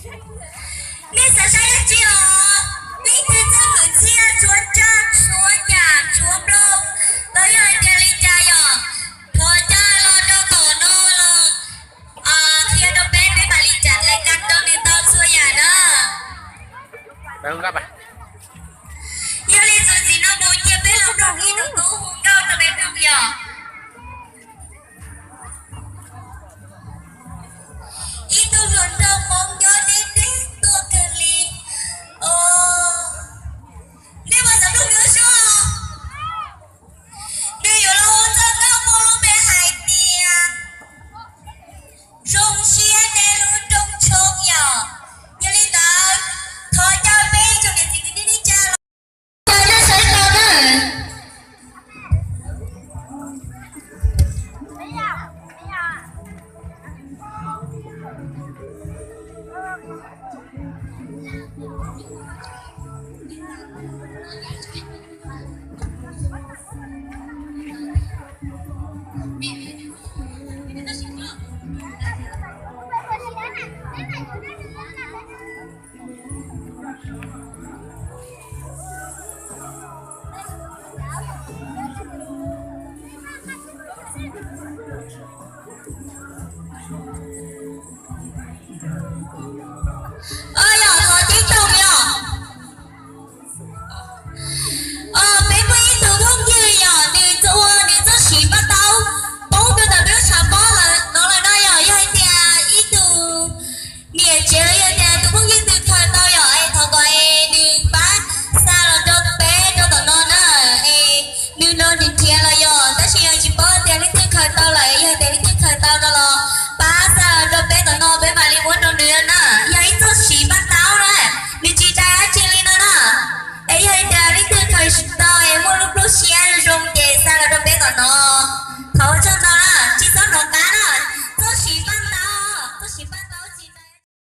Nej xav saib dab tsi os? Leej twg txawj kwv txhiaj, tshuab ntsaj, tshuab yam, tshuab nplooj, los yog hais tias li cas yom, thov caw los rau tom no los qhia rau peb, peb mam li cam lais kas rau nws tau txhua yam na. Yog li txuas ntxiv no mus cia peb los mloog ib tug tub hu nkauj rau peb mloog yom. Ib tug hluas nraug Hmoob nyob deb deb tuaj kawg li. Nej puas xav mloog nws lub suab? Nws yuav los hu txoj nkauj muaj lub npe hais tias Zoo siab nej lub rooj tshoob yom. Yog li ntawd, thov caw peb ib tsoom niam txiv kwv tij neej tsa los ua nej saib tau na.